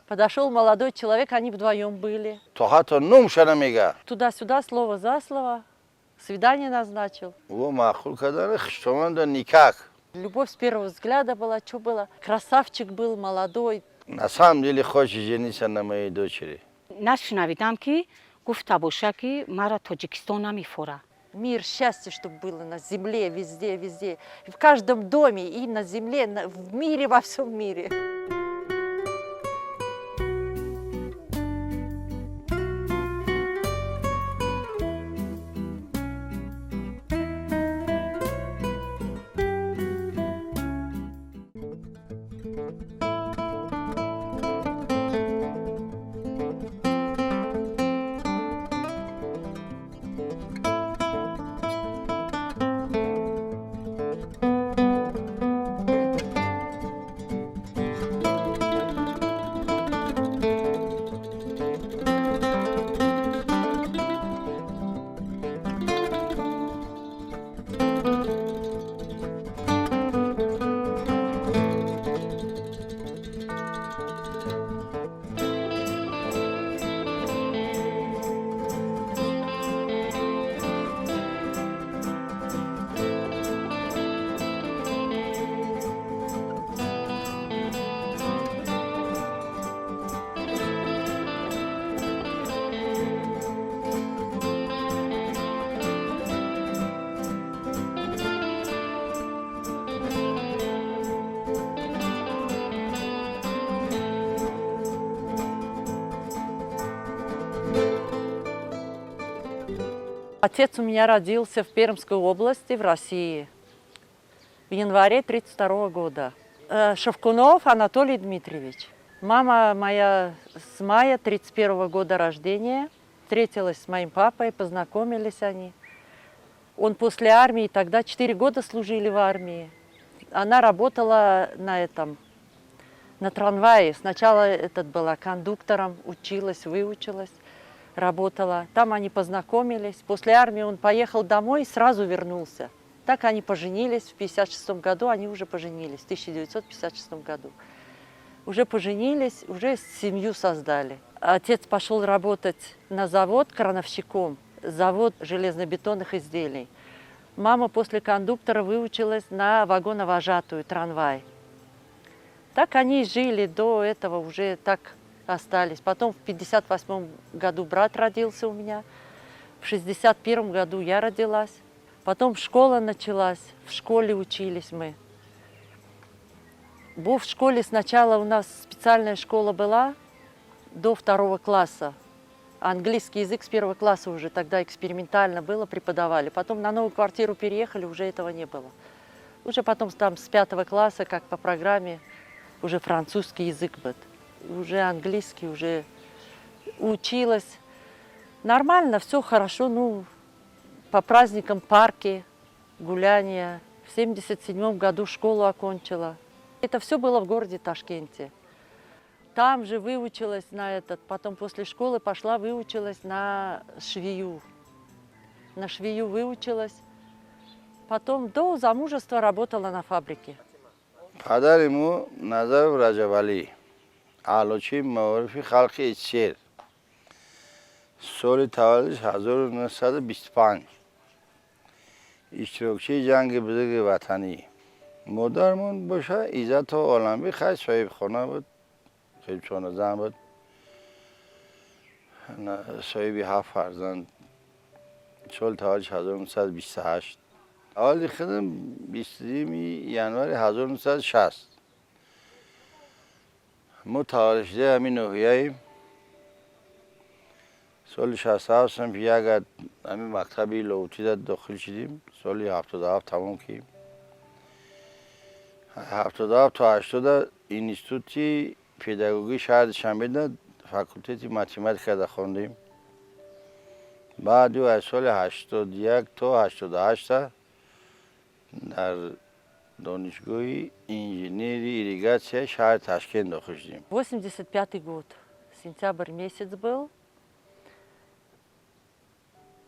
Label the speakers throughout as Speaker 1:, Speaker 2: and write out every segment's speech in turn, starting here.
Speaker 1: Подошел молодой человек, они вдвоем были.
Speaker 2: То ҳатто номша намега.
Speaker 1: Туда-сюда, слово за слово. Свидание назначил.
Speaker 2: Ӯ маъқул кардани хиштоманда никак.
Speaker 1: Любовь с первого взгляда была, что было? Красавчик был, молодой.
Speaker 2: На самом деле хочет жениться на моей дочери.
Speaker 3: Нашунавидам, ки гуфта боша, ки мара Тоҷикистон намефора.
Speaker 1: Мир, счастье, чтобы было на земле, везде, везде. В каждом доме, и на земле, в мире, во всем мире. Отец у меня родился в Пермской области, в России, в январе 1932 года. Шевкунов Анатолий Дмитриевич. Мама моя с мая 1931 года рождения. Встретилась с моим папой, познакомились они. Он после армии, тогда 4 года служили в армии. Она работала на этом, на трамвае. Сначала этот была кондуктором, училась, выучилась, работала. Там они познакомились. После армии он поехал домой и сразу вернулся. Так они поженились. В 1956 году они уже поженились, в 1956 году. Уже поженились, уже семью создали. Отец пошел работать на завод крановщиком, завод железнобетонных изделий. Мама после кондуктора выучилась на вагоновожатую, трамвай. Так они и жили до этого, уже так остались. Потом в 58 году брат родился у меня, в 61 году я родилась. Потом школа началась, в школе учились мы. В школе сначала у нас специальная школа была до второго класса. Английский язык с первого класса уже тогда экспериментально было, преподавали. Потом на новую квартиру переехали, уже этого не было. Уже потом там с пятого класса, как по программе, уже французский язык был. Уже английский уже училась. Нормально, все хорошо, ну, по праздникам парки, гуляния. В 77 году школу окончила. Это все было в городе Ташкенте. Там же выучилась на этот, потом после школы пошла, выучилась на швею. На швею выучилась. Потом до замужества работала на фабрике.
Speaker 2: Падари мо Назаров Раҷабалӣ, аълочии маорифи халқи СССР, соли таваллудш 1925, иштирокчии Ҷанги Бузурги Ватанӣ. Модармон боша Иззатова Оламбӣ, хай, соҳибхона буд, соҳибхоназан буд, соҳиби ҳафт фарзанд. Соли таваллудш 1928, аввали худам 20 январи 1960. Мо таваллудшудаи ҳамин ноҳияем. Соли 67 синфи як ҳамин мактаби Лоҳутида дохил шудем. Соли 77 тамом кардем. 77 то 80 институти педагогии шаҳри Душанбеда факултети математикада хондем. Баъди аз соли 81 то 88 дар донишгоҳи инженери ирригатсияи шаҳри Ташкент дохил шудем.
Speaker 1: 85 год, сентябрь месяц был.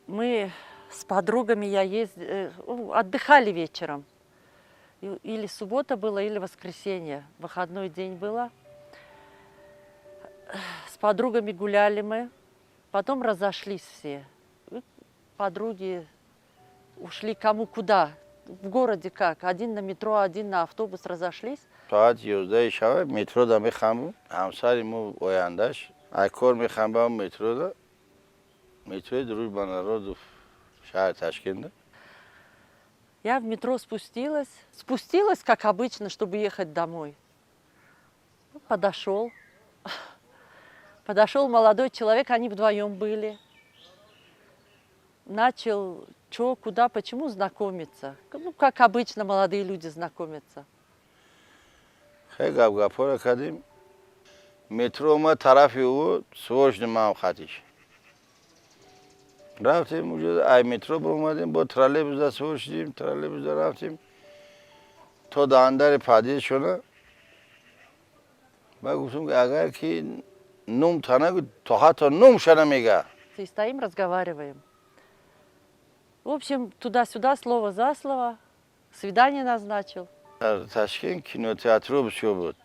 Speaker 1: Мы с подругами я отдыхали вечером. Или суббота была, или воскресенье. Выходной день было. С подругами гуляли мы, потом разошлись все. И подруги ушли кому куда. В городе как? Один на метро, один на автобус, разошлись.
Speaker 2: Соати 11 шава метрода мехамбум. Ҳамсари мо ояндаш ай кор мехамбам метрода, метрои «Дружба народов» шаҳри Ташкента.
Speaker 1: Я в метро спустилась. Спустилась, как обычно, чтобы ехать домой. Подошел. Подошел молодой человек, они вдвоем были. Начал, что, куда, почему знакомиться. Ну, как обычно молодые люди знакомятся.
Speaker 2: Хеле гапгапҳоро кардем, метро омад тарафи ӯ, сувор шудем, маам хатиш рафтем. Уҷо ай метро биромадем, бо троллейбусда сувор шудем, троллейбусда рафтем то дандари подъездшона. Ба гуфтем, ки агар ки нум та нагӯ, то ҳатто нумша намега.
Speaker 1: И стоим, разговариваем. В общем, туда-сюда, слово за слово. Свидание назначил.
Speaker 2: Дар Ташкент кинотеатро бисёр буд,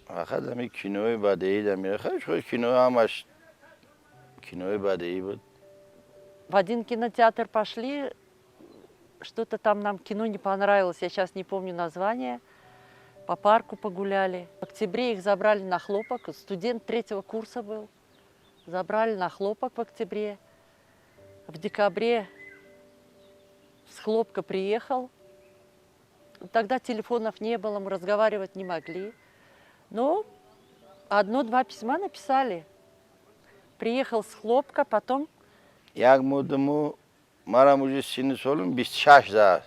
Speaker 2: фақат ҳами кинои бадеӣ да мерафт, кино ҳамаш кинои бадеӣ буд.
Speaker 1: В один кинотеатр пошли, что-то там нам кино не понравилось, я сейчас не помню название. По парку погуляли. В октябре их забрали на хлопок. Студент третьего курса был. Забрали на хлопок в октябре. В декабре с хлопка приехал. Тогда телефонов не было, мы разговаривать не могли. Но одно-два письма написали. Приехал с хлопка, потом
Speaker 2: Як муддаму марам уже синни солум 26 за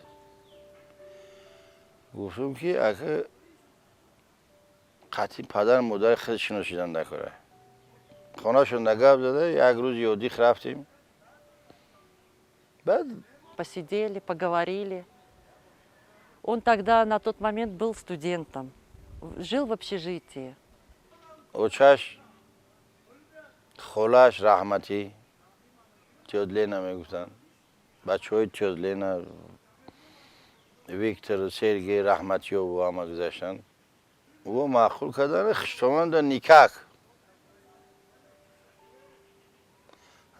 Speaker 2: гуфтум, ки ака қатъи падару модари худ шиносидан накора. Хонашон гап зада, як рӯз ёдих рафтем, баъд
Speaker 1: посидели, поговорили. Он тогда на тот момент был студентом, жил в общежитии.
Speaker 2: Очаш, холаш раҳматӣ, тётя Лена мегуфтанд, бачаҳои тётя Лена, Виктор, Сергей раҳматиёву ҳама гузаштанд. Ӯ маъқул кардани хиштоманда никак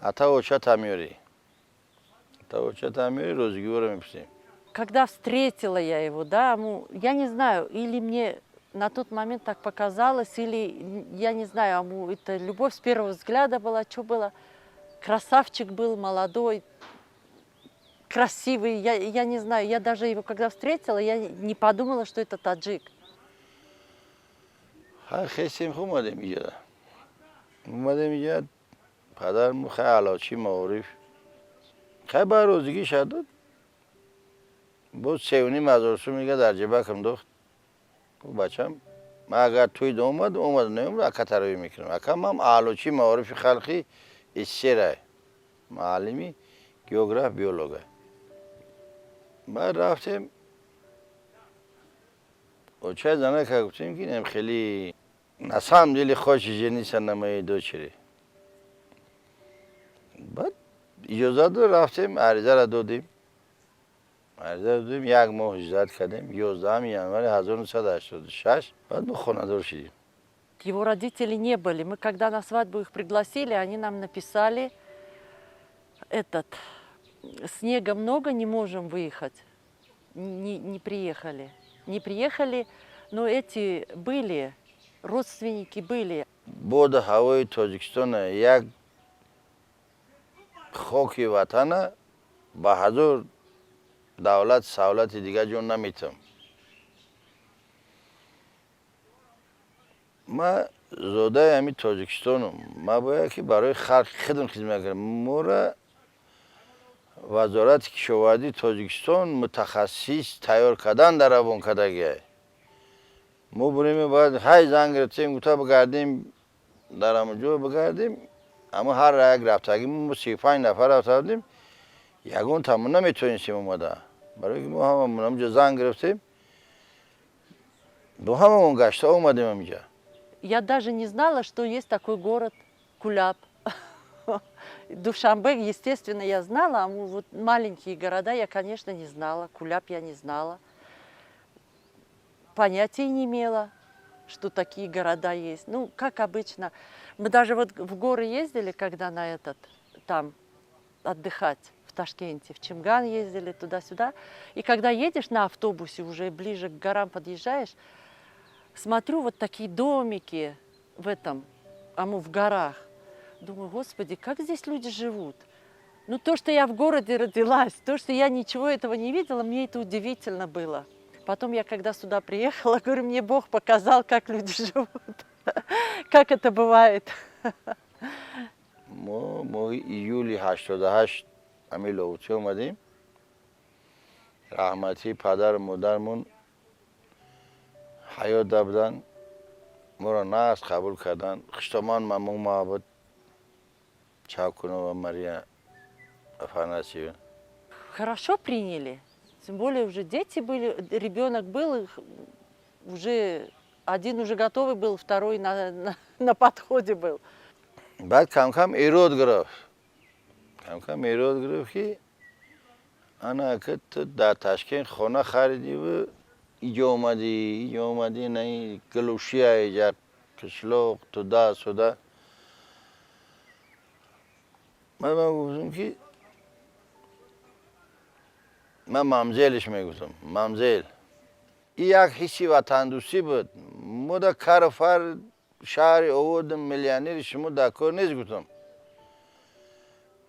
Speaker 2: ата очата меёрӣ, ата очата меёрӣ, розигиҳоро мепурсем.
Speaker 1: Когда встретила я его, да, ну, я не знаю, или мне на тот момент так показалось, или я не знаю, аму это любовь с первого взгляда была, что было. Красавчик был, молодой, красивый, я не знаю, я даже его когда встретила, я не подумала, что это таджик.
Speaker 2: Ха, хестем, хуб омадем иҷода, омадем иҷа, падарму хай аълочи маориф, хай ба розигӣ шадод, боз 3,5 ҳазор сум мега дар ҷебакам дохт. Бачам, ман агар тӯй омад, омад, наомад, ака таравӣ мекунам. Акам ҳам аълочи маорифи халқи СССР, муаллими географ, биолога. Баъд рафтем очаи занака, гуфтем, ки инам хеле на самом деле хочешь жениться на моей дочери. Баъд иҷозат дод, рафтем, аризаро додем, аризаро додем, як моҳ иҷозат кардем, 11 январи 1986 баъд мо хонадор шудем.
Speaker 1: Его родители не были. Мы когда на свадьбу их пригласили, они нам написали этот: снега много, не можем выехать. Не, не приехали. Не приехали, но эти были, родственники были.
Speaker 2: Боду ҳавои Тоҷикистона, як хоки ватана ба ҳазор давлат савлати дигар ҷо наметавам. Ман зодаи ҳамин Тоҷикистонам, ман бояд ки барои халқи худам хизмат кунам. Моро Вазорати кишоварзии Тоҷикистон мутахассис тайёр кардан дар равон кардагиай. Мо бурем, бояд ҳай занг гирифтем, гуфта бигардем, дар ҳамон бигардем. Аммо ҳар як рафтагӣ, мо 35 нафар рафта будем, ягон тамо наметавонистем омада, барои ки мо ҳамамон ҳамҷо занг гирифтем, бо ҳамамон гашта омадем ҳаминҷа.
Speaker 1: Я даже не знала, что есть такой город Куляб. Душанбе, естественно, я знала, а вот маленькие города я, конечно, не знала. Куляб я не знала. Понятия не имела, что это такое. что такие города есть. Ну, как обычно. Мы даже вот в горы ездили, когда на этот, там, отдыхать в Ташкенте, в Чимган ездили туда-сюда. И когда едешь на автобусе, уже ближе к горам подъезжаешь, смотрю, вот такие домики в этом, аму в горах. Думаю: «Господи, как здесь люди живут?» Ну, то, что я в городе родилась, то, что я ничего этого не видела, мне это удивительно было. Потом я, когда сюда приехала, говорю: «Мне Бог показал, как люди живут, как это бывает».
Speaker 2: Мо моҳи июли 88 ҳамин Лоҳутӣ омадем. Раҳматӣ падару модармон ҳаёт буданд, моро нағз қабул карданд. Хуштоман мамома буд, Чавкунова Мария Афанасьевна.
Speaker 1: Хорошо приняли. Тем более уже дети были, ребенок был, их уже один уже готовый был, второй на подходе был.
Speaker 2: Баъд камкам эрод гирифт, камкам эрод гирифт, ки ана ака, ту дар Ташкент хона харидиву иҷо омадӣ, иҷо омадӣ, на глушия, иҷа қишлоқ, туда сюда. Ман гуфтам, ки ман мамзелиш мегуфтам, мамзел и як ҳисси ватандӯстӣ буд. Мо да кару фар шаҳри оводам, миллионери шумо дар кор нест, гуфтам.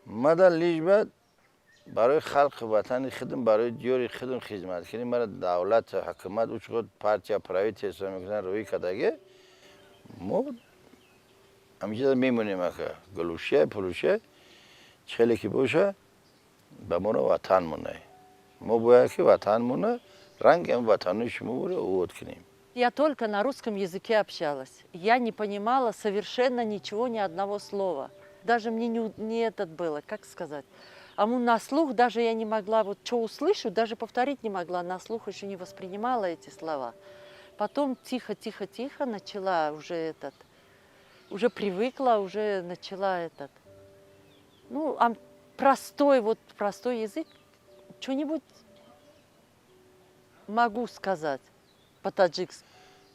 Speaker 2: Мада лишь бы барои халқи ватани худам, барои диёри худам хизмат кунем. Мара давлат, ҳукумат, учход партия, правительство мекунан, рӯӣ кардаге, мо ҳаминҷода мемонем. Ака, глушия пулушия хеле ки боша, ба моро ватан монай. Мо бояд ки ватанмона ранги ҳам ватанои шумо боре овод кунем.
Speaker 1: Я только на русском языке общалась. Я не понимала совершенно ничего, ни одного слова. Даже мне не этот было, как сказать. А на слух даже я не могла, вот что услышу, даже повторить не могла, на слух еще не воспринимала эти слова. Потом тихо, тихо, тихо начала уже этот, уже привыкла, уже начала этот. Ну, а простой, вот простой язык, что-нибудь могу сказать по-таджикски.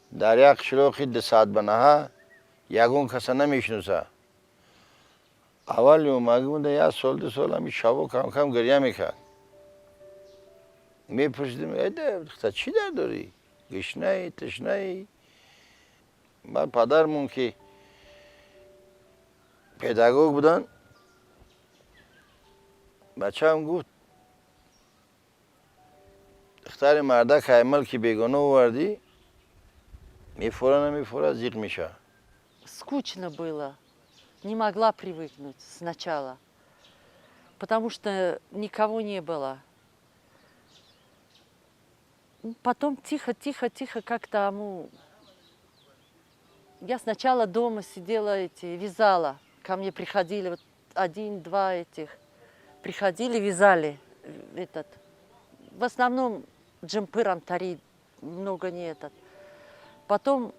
Speaker 2: Дар як қишлоқи дусадбанаҳа ягон каса намешиноса. Аввали омадимуда як сол, 2 сол ҳами шабо камкам гиря мекард. Мепурсидим: «Эда, духтар, чӣ дард дорӣ, гушнаи, ташнаи?» Баъд падармон, ки педагог буданд, бачаам, гуфт, духтари мардак ай мулки бегона овардӣ, мефора, намефора, зиқ мешавад.
Speaker 1: Скучно было. Не могла привыкнуть сначала, потому что никого не было. Ну, потом тихо, тихо, тихо как-то, ну, я сначала дома сидела, эти, вязала. Ко мне приходили вот один-два этих, приходили, вязали этот. В основном джемпыр, амтари, много не этот. Потом,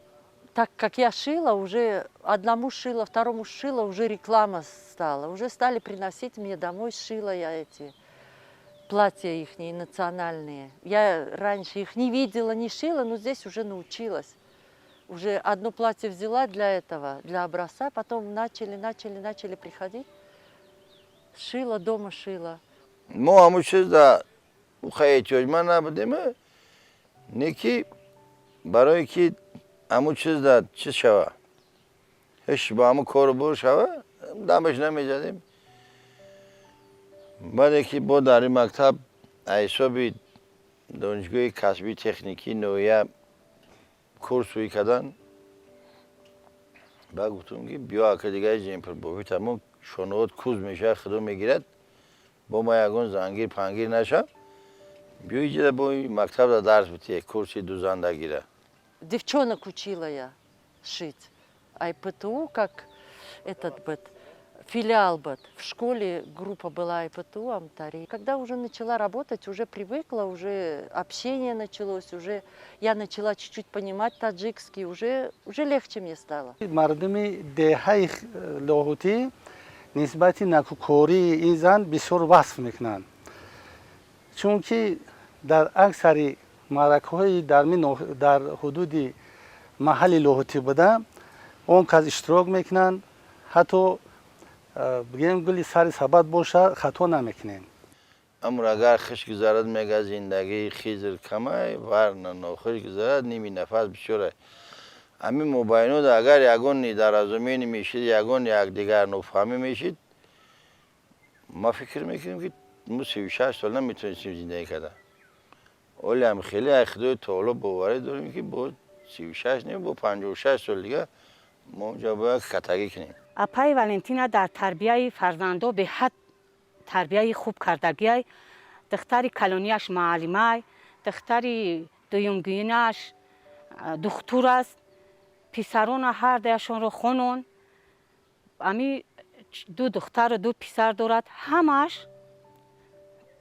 Speaker 1: так как я шила, уже одному шила, второму шила, уже реклама стала. Уже стали приносить мне домой, шила я эти платья их национальные. Я раньше их не видела, не шила, но здесь уже научилась. Уже одно платье взяла для этого, для образца, потом начали, начали, начали приходить. Шила, дома шила.
Speaker 2: Мо ҳамун чиз да ухай эҳтиёҷманд набудем, не ки барое ки ҳамун чиз да чиз шава, ҳеч ба ҳамун кору бор шава, дамаш намезадем. Баъде ки бо дар ин мактаб ҳисоби донишгоҳи касбии техникии ноҳия курс рӯй кардан, баъд гуфтам, ки биё, ака, дигари ҷемпирбофӣ тамом, шонаҳот куз мешавад, худо мегирад, бо ма ягон зангир пангир нашав, биё иҷода бо мактаб да дарс битие, курси дузандагира.
Speaker 1: Девчонок учила я шить. АйПТУ, как этот быт, филиал быт. В школе группа была АйПТУ, Амтари. Когда уже начала работать, уже привыкла, уже общение началось, уже я начала чуть-чуть понимать таджикский, уже легче мне стало.
Speaker 4: Мардуми деҳаи Лоҳутӣ нисбати накӯкории ин зан бисёр васф мекунанд, чунки дар аксари маъракаҳои дар ҳудуди Маҳалли Лоҳутӣ буда, он кас иштирок мекунанд. Ҳатто бигем, гули сари сабад боша, хато намекунем.
Speaker 2: Амр агар хуш гузарад, мега, зиндагии Хизр камай, варна нохуш гузарад, ними нафас бисёрай. Ҳамин мобайнода агар ягон недоразумение мешид, ягон якдигар нофаҳмӣ мешид, ма фикр мекунем, ки мо 36 сол наметавонистем зиндагӣ карда. Олиам хеле ай Худои таоло боварӣ дорем, ки бо 36 не, бо 56 сол дига мо онҷа бояд катагӣ кунем.
Speaker 3: Апаи Валентина дар тарбияи фарзандо беҳад тарбияи хуб кардагиай. Духтари калонияш муаллимай, духтари дуюмгинааш духтур аст. Писарона ҳардуяшонро хонон. Ами ду духтару ду писар дорад, ҳамааш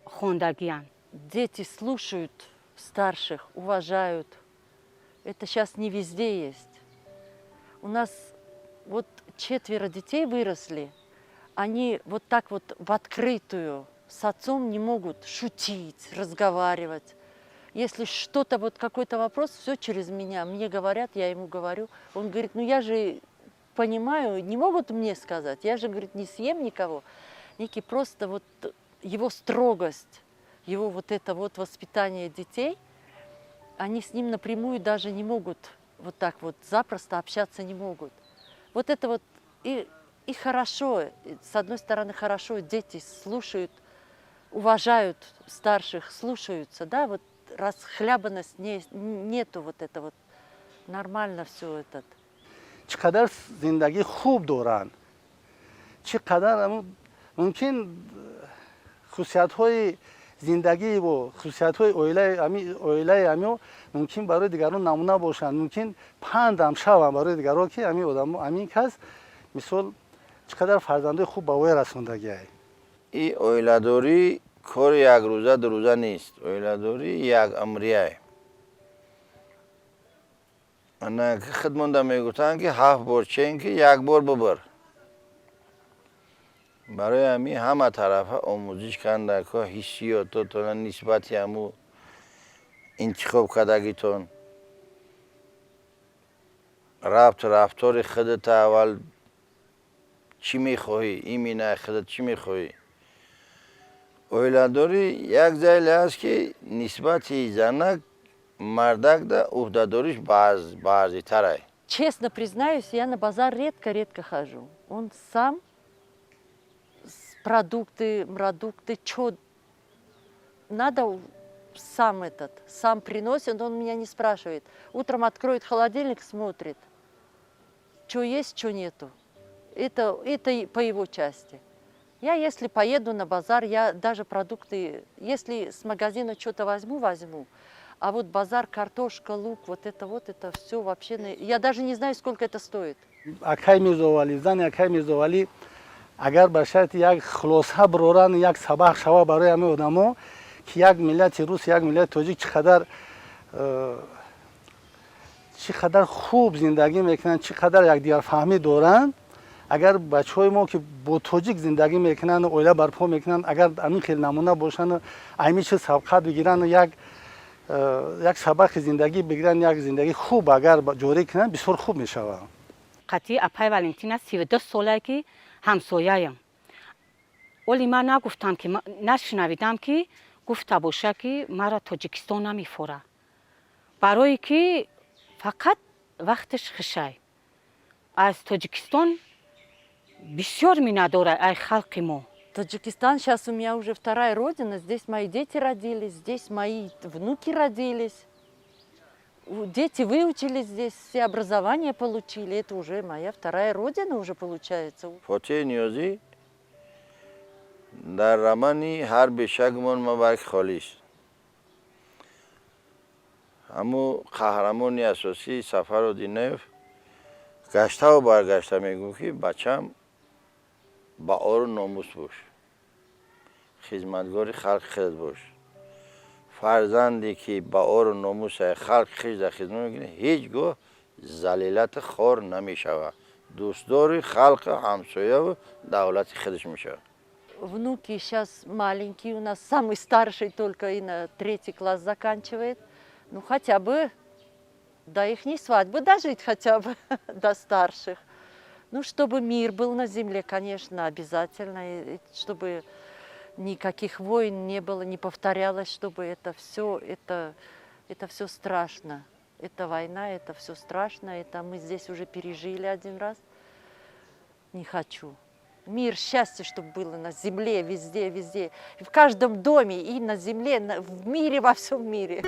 Speaker 3: хондагиянд.
Speaker 1: Дети слушают старших, уважают. Это сейчас не везде есть. У нас вот четверо детей выросли, они вот так вот в открытую с отцом не могут шутить, разговаривать. Если что-то, вот какой-то вопрос, все через меня. Мне говорят, я ему говорю. Он говорит: «Ну я же понимаю, не могут мне сказать. Я же, — говорит, — не съем никого». Некий просто вот его строгость, его вот это вот воспитание детей, они с ним напрямую даже не могут вот так вот запросто общаться не могут. Вот это вот и хорошо, и с одной стороны хорошо, дети слушают, уважают старших, слушаются, да, вот расхлябанность не, нету, вот это вот, нормально все это.
Speaker 4: Чӣ қадар зиндагии хуб доранд, чӣ қадар мумкин хусусиятҳои зиндагиву хусусиятҳои оилаи амио мумкин барои дигарон намуна бошанд, мумкин пандам шаванд барои дигарон, ки ами одамо, амин кас, мисол, чӣ қадар фарзандои хуб ба воя расондагиай.
Speaker 2: И оиладорӣ кори якрӯза, дурӯза нест. Оиладорӣ як амрияй. Ана худмонда мегуфтанд, ки ҳафт бор чен, ки як бор бубар. Барои ҳамин ҳама тарафа омӯзиш кардан, ко ҳиссиётотона нисбати ҳаму интихоб кардагитон, рафту рафтори худата, аввал чӣ мехоҳӣ, именно худат чӣ мехоҳӣ. Оиладорӣ як зайле аст, ки нисбати занак мардакда уҳдадориш баъзитарай.
Speaker 1: Честно признаюсь, я на базар редко-редко хожу. Он сам продукты, продукты, что надо, сам этот, сам приносит, он меня не спрашивает. Утром откроет холодильник, смотрит, что есть, что нету. Это и по его части. Я, если поеду на базар, я даже продукты, если с магазина что-то возьму, возьму. А вот базар, картошка, лук, вот это все вообще... Я даже не знаю, сколько это стоит.
Speaker 4: Акай Мирзовалӣ, зани акай Мирзовалӣ, агар ба шарти як хулоса бироранд, як сабақ шава барои ҳамаи одамо, ки як миллати рус, як миллати тоҷик чӣ қадар хуб зиндагӣ мекунанд, чӣ қадар якдигарфаҳмӣ доранд. Агар бачаҳои мо, ки бо тоҷик зиндагӣ мекунанд, оила барпо мекунанд, агар ҳамин хел намуна бошанд, ҳамин чиз сабқат бигиранд, як сабақи зиндагӣ бигиранд, як зиндагии хуб агар ҷорӣ кунанд, бисёр хуб мешавад.
Speaker 3: Қатъи апай Валентина 32 солае, ки ҳамсояям. Оли ман нагуфтам, ки нашунавидам, ки гуфта боша, ки маро Тоҷикистон намефора, барое ки фақат вақташ хушай. Аз Тоҷикистон бисёр миннатдора ай халқи мо.
Speaker 1: Таджикистан сейчас у меня уже вторая родина. Здесь мои дети родились, здесь мои внуки родились. Дети выучились здесь, все образование получили. Это уже моя вторая родина уже получается.
Speaker 2: Фотеҳи Ниёзӣ дар романи «Ҳар бешагмон мабарк холист», ҳамун қаҳрамони асосӣ Сафар Одинаев гаштаву баргашта мегӯфт, ки бачам, ба ору номус бош, хизматгори халқи худат бош. Фарзанде, ки ба ору номуси халқи хеш хизмат мекунад, ҳеҷ гоҳ залилати хор намешавад, дӯстдори халқи ҳамсояву давлати худаш мешавад.
Speaker 1: Внуки сейчас маленькие у нас, самый старший только и на третий класс заканчивает. Ну, хотя бы До их свадьбы дожить хотя бы, до старших. Ну, чтобы мир был на земле, конечно, обязательно, и чтобы никаких войн не было, не повторялось, чтобы это все страшно. Это война, это все страшно, это мы здесь уже пережили один раз. Не хочу. Мир, счастье, чтобы было на земле, везде, везде. В каждом доме, и на земле, в мире, во всем мире.